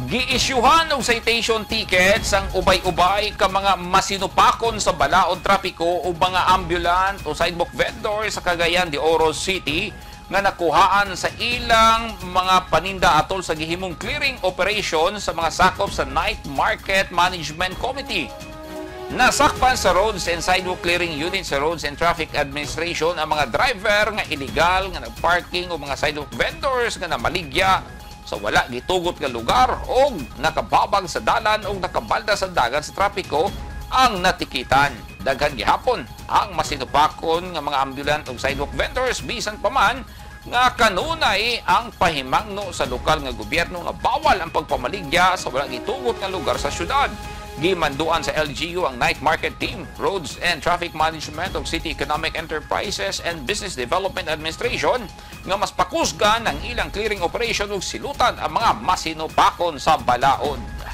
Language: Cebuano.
Giisyuhan og citation tickets ang ubay-ubay ka mga masinupakon sa balaod trapiko o mga ambulant o sidewalk vendor sa Cagayan de Oro City nga nakuhaan sa ilang mga paninda atol sa gihimong clearing operation sa mga sakop sa Night Market Management Committee. Nasakpan sa Roads and Sidewalk Clearing Unit sa Roads and Traffic Administration ang mga driver nga illegal nga nagparking o mga sidewalk vendors nga namaligya sa wala gitugot nga lugar o nakababag sa dalan o nakabalda sa dagan sa trapiko ang natikitan. Daghan gihapon ang masinupakon nga mga ambulant o sidewalk vendors, bisan pa man nga kanunay ang pahimangno sa lokal nga gobyerno nga bawal ang pagpamaligya sa wala gitugot nga lugar sa syudad. Gimanduan sa LGU ang Night Market Team, Roads and Traffic Management ug City Economic Enterprises and Business Development Administration nga mas pakusgan ang ilang clearing operation ug silutan ang mga masinupakon sa balaod.